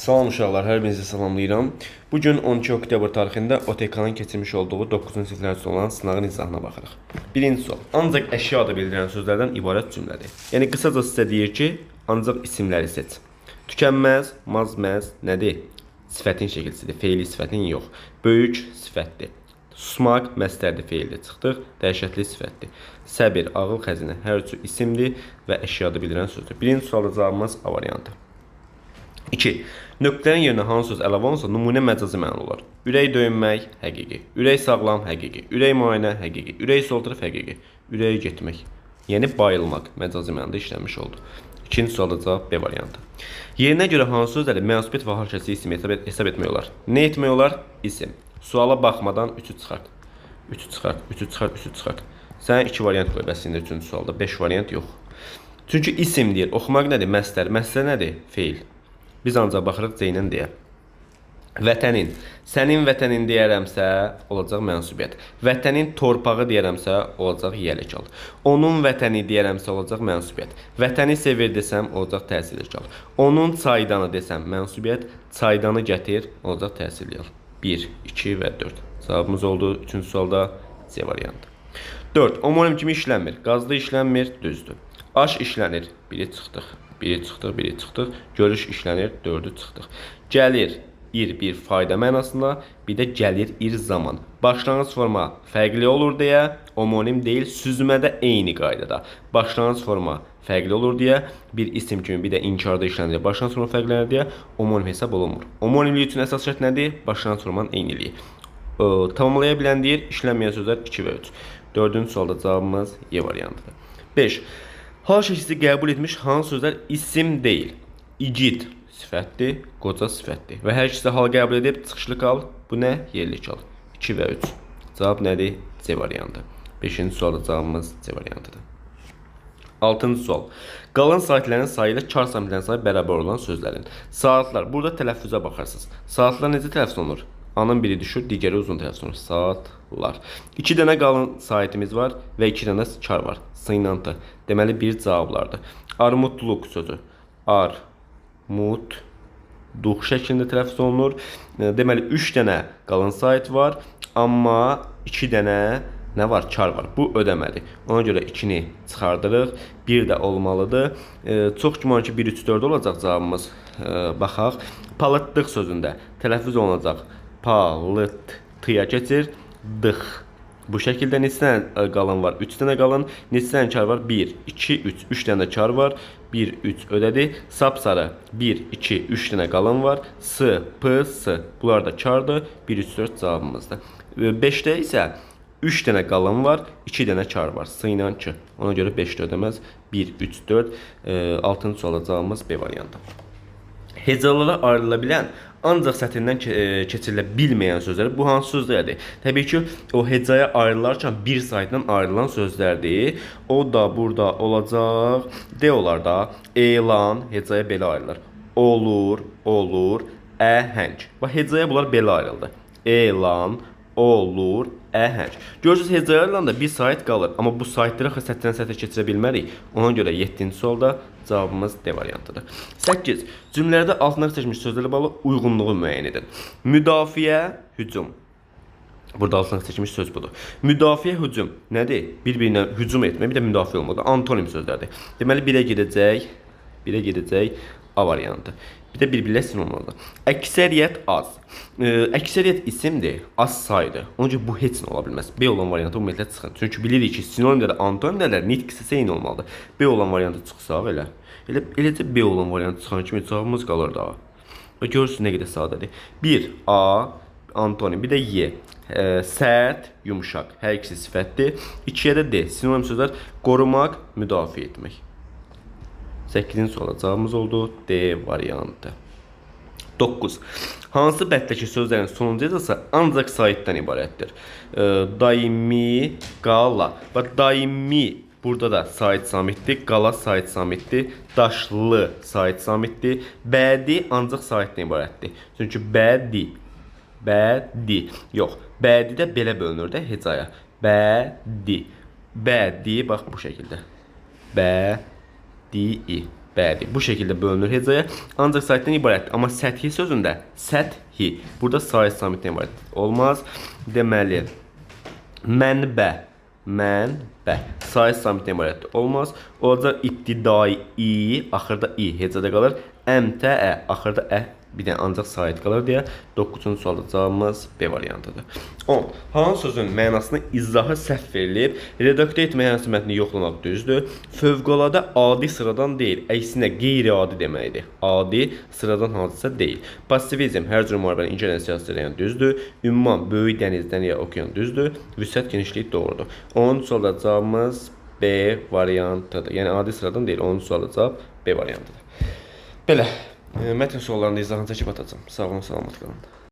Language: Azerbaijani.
Salam uşaqlar, hər birinizi salamlayıram. Bu gün 12 oktyabr tarixində OTK-nın keçirmiş olduğu 9-cu siniflər üçün olan sınağın izahına baxırıq. Birinci sual. Ancaq əşya adı bildirən sözlərdən ibarət cümlədir. Yəni qısaca sizə deyir ki, ancaq isimləri seç. Tükənməz, maz-məz nədir? Sifətin şəkilsidir, feili sifətin yox. Böyük sifətdir. Susmaq məstərdir, feildir. Çıxdıq, dəhşətli sifətdir. Səbir, ağıl, xəzinə hər üçü isimdir və əşya adı bildirən sözdür. Birinci sualda cavabımız A variantı. 2. Nöqtələrin yerinə hansı söz əlavə olunsa, nümunə məcazi məna olar. Ürək döyünmək, həqiqi. Ürək sağlam, həqiqi. Ürək müayinə, həqiqi. Ürək sol tərəf, həqiqi. Ürəyə getmək, yəni bayılmaq məcazi mənada işlənmiş oldu. İkinci sualda cavab B variantı. Yerinə görə hansı sözləri mənsubiyyət və hal kəsici isim hesab etmək olar? Nə etmək olar? İsim. Suala baxmadan 3-ü çıxart. 3-ü çıxart, 3-ü çıxart, 3-ü çıxart. Sənə 2 variant qoy bəs indi üçüncü sualda. 5 variant yox. Çünki isim deyir. Oxumaq nədir? Məstər. Məstər nədir? Feil. Biz ancaq baxırıq C ilə D-yə. Vətənin. Sənin vətənin deyərəmsə, olacaq mənsubiyyət. Vətənin torpağı deyərəmsə, olacaq yiyəlik hal. Onun vətəni deyərəmsə, olacaq mənsubiyyət. Vətəni sevir desəm, olacaq təsirli hal. Onun çaydanı desəm, mənsubiyyət. Çaydanı gətir, olacaq təsirli hal. 1, 2 və 4. Cavabımız oldu üçüncü sualda C variantı. 4. Omonim kimi işlənmir. Qazlı işlənmir, düzdür. Aş işlənir. Biri çıxdıq. Biri çıxdıq, biri çıxdıq. Görüş işlənir, 4-ü çıxdıq. Gəlir, ir bir fayda mənasında, bir də gəlir ir zaman. Başlanğıc forma fərqli olur deyə, omonim deyil, süzmədə eyni qaydada. Başlanğıc forma fərqli olur deyə, bir isim kimi, bir də inkarda işlənir. Başlanğıc forma fərqlənir deyə, omonim hesab olunmur. Omonimlik üçün əsas şərt nədir? Başlanğıc formanın eyniliyi. Tamamlaya bilən deyir, işlənməyən sözlər 2 və 3. Dördüncü sualda cavabımız Y variantıdır. 5. Hal şəklisi qəbul etmiş hansı sözlər isim deyil? İgid sifətdir, qoca sifətdir. Və hər ikisi hal qəbul edib, çıxışlı qal. Bu nə? Yerlik hal. 2 və 3. Cavab nədir? C variantı. 5-ci sualda cavabımız C variantıdır. 6-cı sual. Qalın saitlərin sayı ilə kar saitlərin sayı bərabər olan sözlərin. Saatlar. Burada tələffüzə baxarsınız. Saatlar necə tələffüz olunur? Anın biri düşür, digəri uzun tələffüz olunur. Saatlar. 2 dənə qalın saitimiz var və 2 dənə kar var. S ilə T. Deməli, bir cavablardır. Armudluq sözü. Armudluq şəklində tələffüz olunur. Deməli, 3 dənə qalın sait var, amma 2 dənə nə var? Kar var. Bu ödəmədir. Ona görə 2-ni çıxardırıq. 1 də olmalıdır. Çox güman ki, 1, 3, 4 olacaq cavabımız. Baxaq. Palıtdıq sözündə tələffüz olunacaq. Palıt-tıya keçir. Dıq. Bu şəkildə neçə dənə qalın var? 3 dənə qalın. Neçə dənə kar var? 1, 2, 3. 3 dənə kar var. 1, 3 ödədi. Sapsarı 1, 2, 3 dənə qalın var. S, P, S. Bunlar da kardır. 1, 3, 4 cavabımızdır. 5-də isə 3 dənə qalın var, 2 dənə kar var. S ilə K. Ona görə 5 də ödəməz. 1, 3, 4. 6-cı sualda cavabımız B variantı. Hecalara ayrıla bilən, ancaq sətirdən keçirilə bilməyən sözlər bu hansı sözlərdir? Təbii ki, o hecaya ayrılarkən bir saytdan ayrılan sözlərdir. O da burada olacaq. D olar da. Elan hecaya belə ayrılır. Olur, olur, əhəng. Bax, hecaya bunlar belə ayrıldı. Elan, olur, əhəng. Görürsünüz, hecaya ayrılanda bir sayt qalır. Amma bu saytları axı sətirdən sətrə keçirə bilmərik. Ona görə 7-ci sualda cavabımız D variantıdır. 8. Cümlələrdə altına seçmiş sözlərlə bağlı uyğunluğu müəyyən edin. Müdafiə, hücum. Burada altına seçmiş söz budur. Müdafiə, hücum nədir? Bir-birinə hücum etmək, bir də müdafiə olmalıdır. Antonim sözlərdir. Deməli, birə gedəcək A variantı. Bir də bir-birlə sinonim olmalıdır. Əksəriyyət az. Əksəriyyət isimdir, az saydır. Ona görə bu heç nə ola bilməz. B olan variantı ümumiyyətlə çıxın. Çünki bilirik ki, sinonimlərdə, antonimlərdə nitq hissəsi eyni olmalıdır. B olan variantı çıxsaq elə. Eləcə B olan variantı çıxan kimi cavabımız qalır daha. Və görürsünüz nə qədər sadədir. 1, A, antonim, bir də Y. Sərt, yumşaq. Hər ikisi sifətdir. 2-yə də D. Sinonim sözlər qorumaq, müdafiə etmək. 8-ci suala cavabımız oldu D variantı. 9. Hansı bənddəki sözlərin sonuncu hecası ancaq saitdən ibarətdir? Daimi, qala. Bax, daimi burada da sait samitdir, qala sait samitdir, daşlı sait samitdir. Bədi ancaq saitdən ibarətdir. Çünki bədi, bədi, yox, bədi də belə bölünür də hecaya. Bədi, bədi, bax bu şəkildə. Bədi. Bədir. Bu şəkildə bölünür hecaya. Ancaq saitdən ibarətdir. Amma səthi sözündə səthi. Burada sait samitdən ibarət olmaz. Deməli, mənbə, mənbə. Sait samitdən ibarətdir. Olmaz. Olacaq ibtidai i, axırda i hecada qalır. Əmtəə, axırda ə bir dənə ancaq sait qalır deyə 9-cu sualda cavabımız B variantıdır. 10. Hansı sözün mənasını izahı səhv verilib? Redaktə etmək hansı mətni yoxlamaq düzdür. Fövqəladə adi sıradan deyil, əksinə qeyri-adi deməkdir. Adi sıradan hadisə deyil. Passivizm hər cür müharibəni inkar edən siyasi cərəyan düzdür. Ümman böyük dənizdən ya okean düzdür. Vüsət genişlik doğrudur. 10-cu sualda cavabımız B variantıdır. Yəni adi sıradan deyil. 10-cu sualda cavab B variantıdır. Belə. Mətn suallarının izahını çəkib atacağam. Sağ olun, salamat qalın.